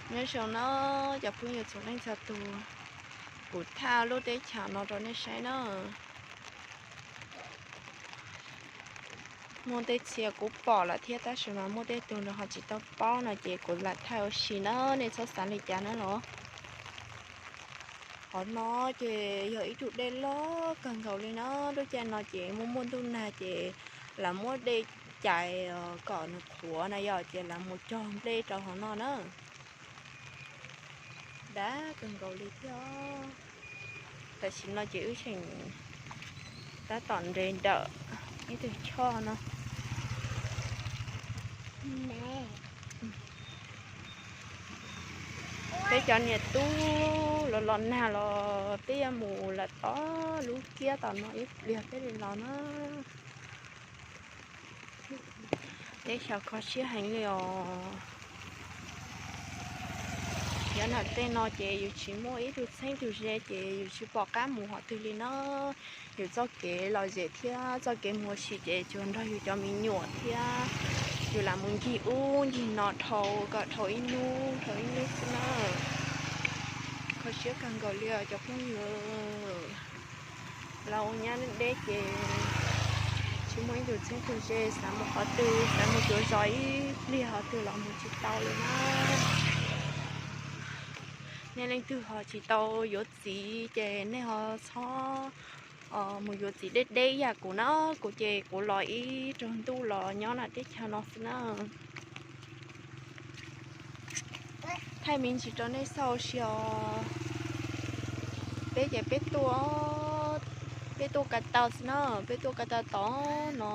Nyob zoo na cov phooj ywg txhua leej txhua tus, kuv thaj lub teb chaws no rau nej saib na. Muaj tej txhia kuv pom lawm thiab tab sis mas muaj tej tug nws ho tsis tau paub no ces kuv lam thaij ua si na, nej txhob xav li cas na los. Qhov no ces yog ib tug dej loj kawg nkaus li na, lub caij no ces muaj muaj ntuj nag ces lawv muab dej cais kom nws qhuav na yom, ces lawv mus cog nplej rau hauv no na. Dav kawg nkaus li thiab. Tam sim no ces wb tseem tab tom nres ntawm ib tug choj no. Peb cov niam tub los los nag los peb yuav mus lawm tom lub kiab tom no ib pliag peb li los na. Teb chaws kho siab heev li os. Yav nram tej no ces yus tsis muaj ib tug txheeb tug ze ces yus tsis pom qab mus qhov twg li na. Yus txoj kev lom zem thiab txoj kev mus ua si ces tsuas nrog yus cov me nyuam thiab yus lam mus ncig ub ncig no dhau kom dhau ib hnub dhau ib hnub xwb na. Kho siab kawg nkaus li os cov phooj ywg. Los ua nyab deb ces tsis muaj ib tug txheeb tug ze, xav mus qhov twg xav mus cuav zos ib pliag qhov twg los mus tsis tau li na. Nej leej twg ho tsis tau yuav txiv ces nej ho txhob mus yuav txiv deb deb ib yam kuv na. Kuv ces kuv los ib zaug ntuj los nyob nram teb chaws no xwb na. Thaij me ntsis rau nej xauj ua si os. Peb ces peb tuaj, peb tuaj ko taw xwb na, peb tuaj ko taw tom no,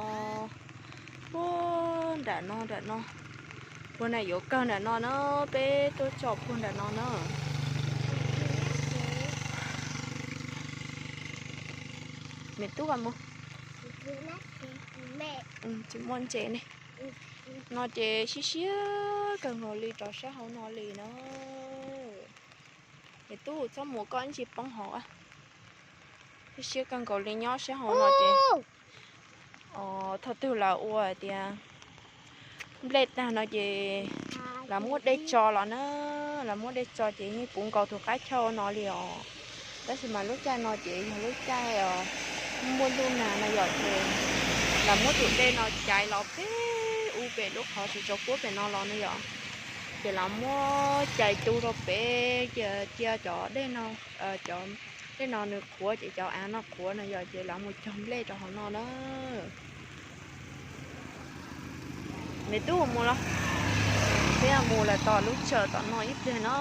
puag nram no nram no, puag nram yuav kawg nram no na, peb tuaj tsom puag nram no na. Me tub mus, tsis muaj ntses ne. No ces siab siab kawg nkaus li rov sab hauv no li na. Me tub txhob mus koj ib ntsis poob hauv. Siab siab kawg nkaus li nyob sab hauv no ces, thaum twg lawv ua tias nplej tag no ces lawv muab dej tso los na, lawv muab dej tso ces yeej puv nkaus tus qab chaw no li os. Tab sis mas lub caij no ces yog lub caij muaj ntuj nag no yom ces lawv muab tus dej no cais los pem ub pem lub qhov tsis tso puab pem no los na yom. Ces lawv muab cais tu rau pem, cia cov dej no, cov dej no nws qhuav ces cov av no qhuav no yom ces lawv mus cog nplej rau hauv no na. Me tub mus los, peb mus lawm tom lub tsawm tom no ib pliag no,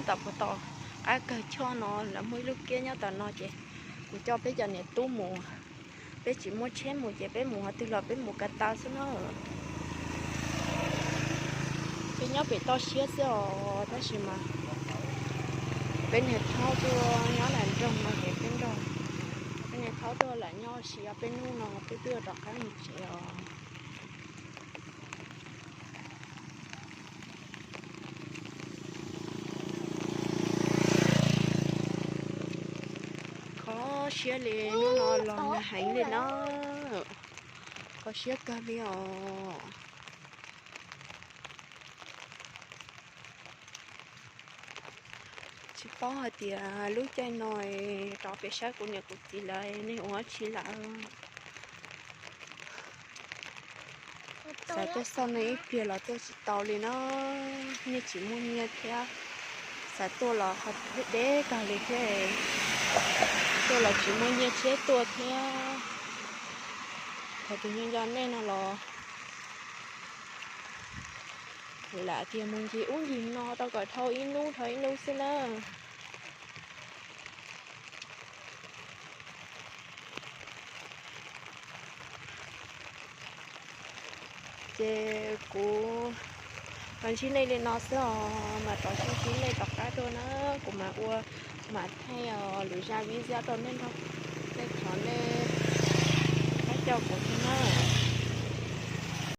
tom puag tom qab kawg choj no lawv muaj ib lub kiab nyob tom no ces kuv coj peb cov niam tub mus. Peb tsis muaj tsheb mus ces peb mus qhov twg los peb mus ko taw xwb na. Peb nyob pem toj siab xwb os tab sis mas peb niag thaub tuaj nyob nram nroog no ces peb nrog peb niag thaub tuaj lam nyob ua si os, peb hnub no peb twb yuav rov qab mus tsev os. Kho siab li, hnub no los nag heev li na. Kho siab kawg li os. Tsis paub hais tias lub caij no rov pem saib kuv niam kuv txiv lawv nej ua dab tsi lawm. Xav tuaj xauj nej ib pliag los tuaj tsis tau li na, nej tsis muaj nyiaj thiab. Xav tuaj los qhov deb deb kawg li thiab, tuaj los tsis muaj nyiaj tsheb tuaj thiab. Thaum tus nyob nco nej no los lam tias mus ncig ub ncig no rau kom dhau ib hnub dhau ib hnub xwb na. Ces kuv los ntsib nej li no xwb os, mam rov sib ntsib nej tom qab dua na, kuv mam ua, mam thaij lwm zaj video rau nej nrog, nej thov nej pab coj kuv thiab na.